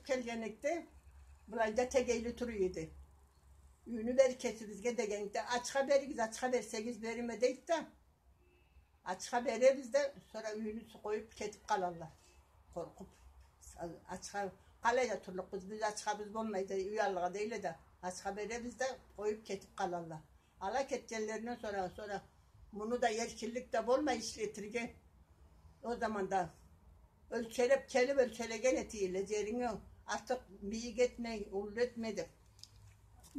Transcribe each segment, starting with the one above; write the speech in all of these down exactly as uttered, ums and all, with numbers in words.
Келгенликде, былайда тегейли тура эди. Юйню бери кесибизге дегенликде, ачха беригиз, ачха берсегиз, береме дейди да. Ачха беребиз да, сора юйню къоюп кетип къалалла. Къоркъуп. Ачха, къалайда турлукъбуз, биз ачхабыз болмайды, уяллыкъ дейле да. Ачха беребиз да, къоюп кетип къалалла. Ала кетгенлеринден сора, сора муну да эркинлик да болмай ишлетирге. Ол заманда ёлчелеп келип, ёлчелеген этелле, джеринги артыкъ бийик этме, уллу этме деп.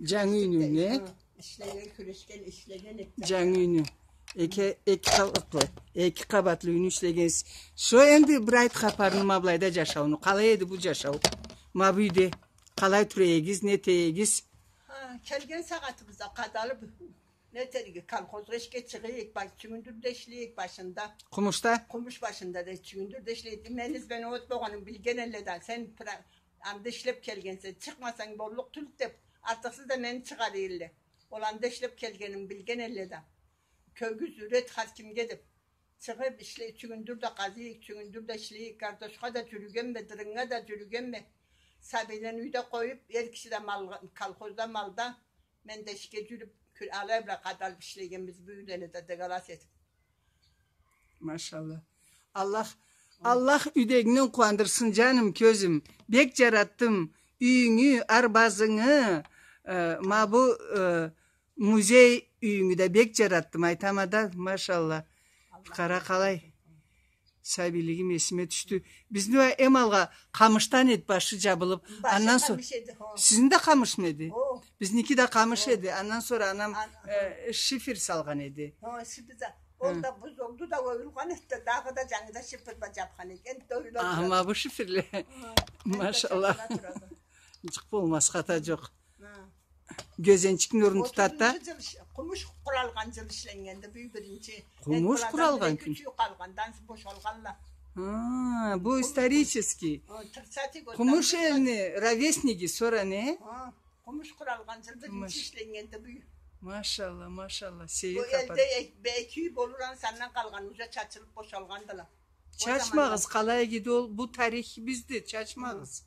Джангы юйню, не? Ишлеген, кюрешген, ишлеген этди. Джангы юйню. Эки, эки къабатлы, эки къабатлы юйню ишлегенсиз. Шо энди бир айт хапарынгы ма былайда джашауну. Къалай эди бу джашау? Ма бу юйде къалай тура эдигиз, не эте эдигиз? Ха, келген сагъатыбызда къадалып, не этерге, колхозгъа ишге чыгъайыкъ, ба-, Чюгюндюрде ишлейик башында. Къумушда? Къумуш башында да Чюгюндюрде ишлейик. Мени звеновод болгъанын билген элле да, сен пра-, анда ишлеп келгенсе, чыкъмасанг боллукъ тюлдю деп, артыкъсыз да мени чыгъара элле. Ол анда ишлеп келгенин билген элле да. Кёгюз юрет хар кимге деп. Чыгъып ишлей, Чюгюндюрде къазыйыкъ, Чюгюндюрде ишлейик, картошха да джюрюгенме, дырыннга да джюрюгенме. Сабийлени юйде къоюп, эр киши да малгъа, колхозда малда, мен да ишге джюрюп, кю-, алай бла къадалып ишлегенбиз бу юйлени да, доголас этип. Машалла. Аллах, Аллах юйдегингден къууандырсын, джаным, кёзюм. Бек джаратдым. Юйюнгю, арбазынгы, э, ма бу, э, музей юйюнгю да бек джаратдым, айтама да, машалла. Бир къара къалай. Сабийлигим эсиме тюшдю. Бизни уа эм алгъа къамышдан эди башы джабылып. Башы андан сора къамыш эди, хо. Сизни да къамышмы эди? О. Бизники да къамыш эди. Андан сора анам, э, шифер салгъан эди. Хо, шифер да. Ол да бузулду да, оюлгъан эди, дагъыда джангыдан шифер бла джабхан эди. Энди да оюла турады. Ма бу шиферле. Хо. Машалла. Энди да оюла турады. Джукъ болмаз, хата джокъ. Ха. Гёзенчик нурун тутады да. Отузунчу джыл иш-, къумуш къуралгъан джыл ишленнгенди бу биринчи. Къумуш къуралгъан кюн. Кючю къалгъандан бошалгъанла. Ха, бу исторический. О, тридцатый годдан. Къумуш элни ровесники сора, не? Ха, къумуш къуралгъан джыл биринчи ишленнгенди бу. Машалла, машалла. Сейир хапар. Бу элде эк-, бе-, эки юй болур, ансы андан къалгъан уже чачылып бошалгъандыла. Чачмагъыз, къалай эди ол, бу тарихибизди, чачмагъыз.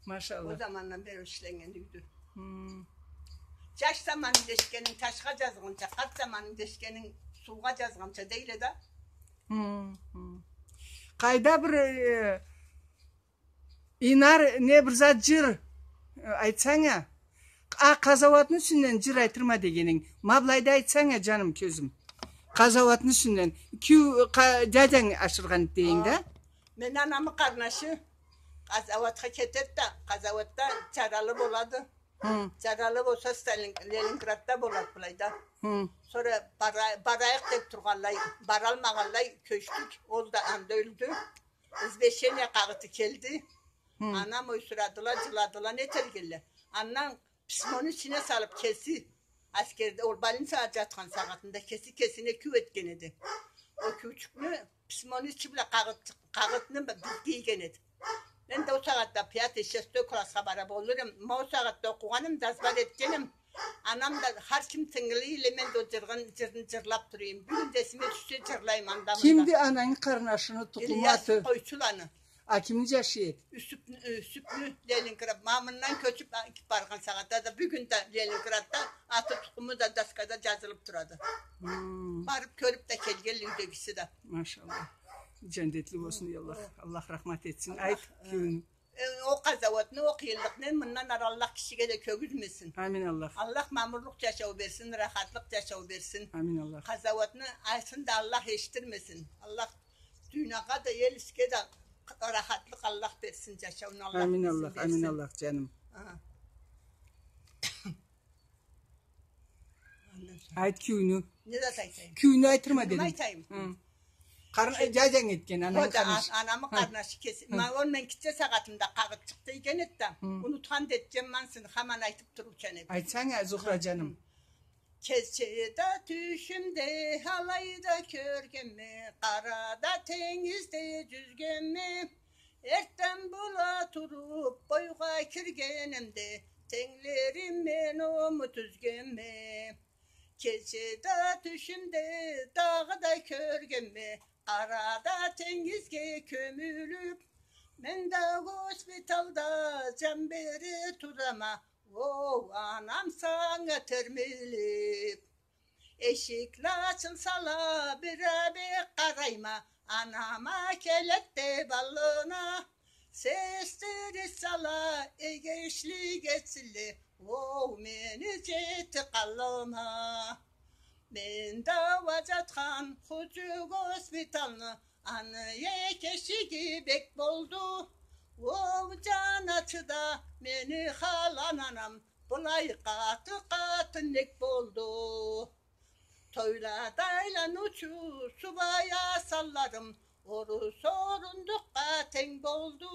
Машалла. Ол замандан бери ишленнген юйдю. Хм. Джаш заманынг дешгенинг ташха джазгъанча, къарт заманынг дешгенинг суугъа джазгъанча дейле да. Хм, хм. Къайда бир, э, Инар, не бир зат джыр, э, айтсанг а. А, къазауатны юсюнден джыр айтырма дегенинг. Ма былайда айтсанг а, джаным, кёзюм. Къазауатны юсюнден. Кю-, къа-, дядянг ашыргъан эди дейинг да. Ха. Мени анамы къарнашы къазауатха кетеди да, къазауатда джаралы болады. Хы. Джаралы болса, Сталин-, Ленинградда болады былайда. Хы. Сора бара-, барайыкъ деп тургъанлай, баралмагъанлай кёчдюк. Ол да анда ёлдю. Извещение къагъыты келди. Хы. Анам ойсурадыла, джыладыла, не этелле. Андан письмону ичине салып, кеси аскерде, ол больницада джатхан сагъатында кеси кесине кюу этген эди. Ол кюучюкню письмону ичи бла къагъыт-, къагъытны бизге ийген эди. Мен да ол сагъатда пятый, шестой классха бара болур эдим. Ма ол сагъатда окъугъан эдим, да азбар этген эдим. Анам да, хар ким тынгылай элле, мен да ол джыргъан-, джырны джырлап тура эдим. Бюгюн да эсиме тюшсе, джырлайма анда-мында. Кимди анангы къарнашыны тукъуму, аты? Ильяс Къойчуланы. А кимни джашы эди? Юсюпню, Юсюпню, Ленинград. Ма мындан кёчюп, а, баргъан сагъатда да, бюгюн да Ленинградда, аты тукъуму да доскада джазылып турады. Хы. Барып кёрюп да келгенле юйдегиси да. Машалла. Джандетли болсун, Аллах. Аллах рахмат этсин. Аллах, айт, э, кюйюн. Э, ол къазауатны, ол къыйынлыкъны мындан ары Аллах кишиге да кёргюзмесин. Амин, Аллах. Аллах мамурлукъ джашау берсин, рахатлыкъ джашау берсин. Амин, Аллах. Къазауатны айтсын да Аллах эшитдирмесин. Аллах дуниягъа да, эл ишге да рахатлыкъ Аллах берсин, джашауну Аллах берсин. Амин, Аллах, амин, Аллах, джаным. Ха. Андан сора. Айт кюйюню. Не зат айтайым? Кюйюню айтырма дедим. Кюйюню айтайым. Хы. Къар-, дядянг этген, анамы къарнашы. Анамы къарнашы кеси. Хы. Ма ол мен гитче сагъатымда къагъытчыкъ дейген эди да. Хы. Унутхан да этгенме, ансы хаман айтып турурча эди. Айтсанг а, Зухра джаным. Хы. Кече да тюшюмде алай да кёргенме, къарада тенгизде джюзгенме. Эртден бола туруп бойгъа киргенимде, тенглерим, мен умут юзгенме. Кече да тюшюмде дагъыда кёргенме, къарада тенгизге кёмюлюп, Мен да госпиталда джан бере турама, оу, анам, санга термилип. Эшикле ачылсала, бир а бек къарайма, анама келет деб аллына. Сестриссала, эгешлик этсинле, оу, мени джети къаллыма. Мен да уа джатхан худжу госпиталны, аны эки эшиги бек болду. Оу, джан ачыда мени халан анам, былай къаты къатын нек болду? Тойлада айлануучу субай асанларым орус орундукъгъа тенг болду.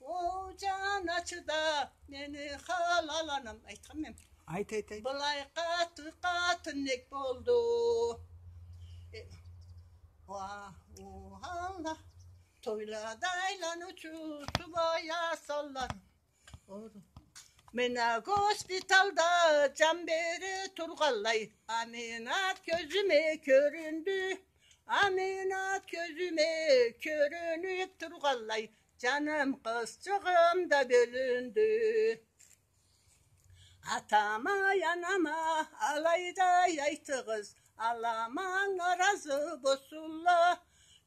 Оу, джан ачыда мени халан анам. Айтхан мен. Айт, айт, айт. Былай къаты къатын нек болду? Э, уа, уа, Аллах. Тойлада айлануучу субай асанларым. Мен а госпиталда джан бере тургъанлай, Аминат кёзюме кёрюндю. Аминат кёзюме кёрюнюб тургъанлай, джаным, къызчыгъым да бёлюндю. Атама, анама алайда айтыгъыз, Аллах манга разы болсунла.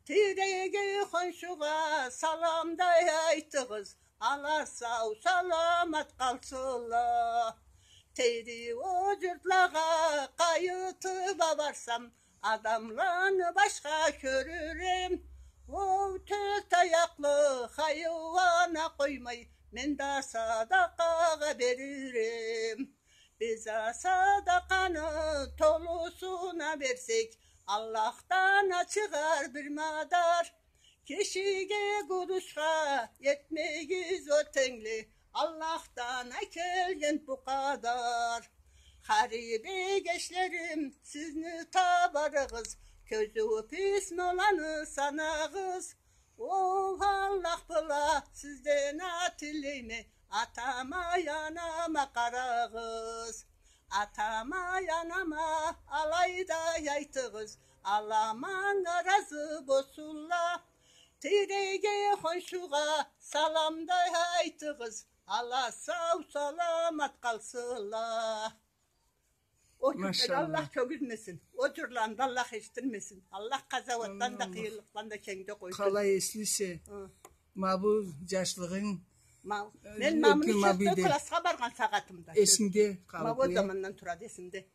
Тиреге, хоншугъа салам да айтыгъыз, ала сау-саламат къалсынла. Тейри ол джуртлагъа къайытыб а барсам, адамланы башха кёрюрем. Ол тёрт аякълы хайуан а къоймай, мен да садакъагъа берирем. Биз а садакъаны толусун а берсек, Аллахдан а чыгъар бир мадар. Кишиге, гурушха этмегиз, о тенгле, Аллахдан а келген бу къадар. Харип эгешлерим, сизни табарыгъыз, кёзюу писмоланы санагъыз. Оу, Аллах бла сизден а тилейме, атама, анама къарагъыз. Атама, анама алайда айтыгъыз, Аллах манга разы болсунла. Тиреге, хоншугъа салам да айтыгъыз, ала сау-саламат къалсынла. Ол кюллени Аллах кёргюзмесин. Ол джырланы да Аллах эшитдирмесин. Аллах къазауатдан да, къыйынлыкъдан да кенгде къойсун. Къалай эслисе. Ма бу джашлыгъынг. Мен ма муну тёртде классха баргъан сагъатымда. Эсингде къалыб. Ма ол замандан турады эсимде.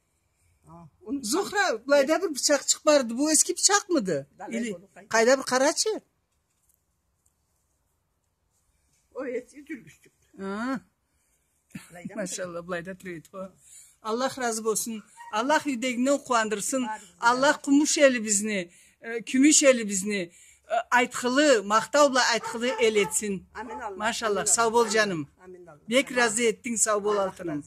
Зухра, былайда бир бычакъчыкъ барды. Бу эски бычакъмыды? Или къайда, бир къарачы. Ол эски джюлгючюкдю. Ха. Машаллах, былайда тура эди. Аллах разы болсун. Аллах юйдегингден къууандырсын. Аллах къумуш элибизни, э, кюмюш элибизни, э, айтхылы, махтау бла айтхылы эл этсин. Амин Аллах. Машаллах, сау бол, джаным. Амин Аллах. Бек разы этдинг, сау бол, алтыным.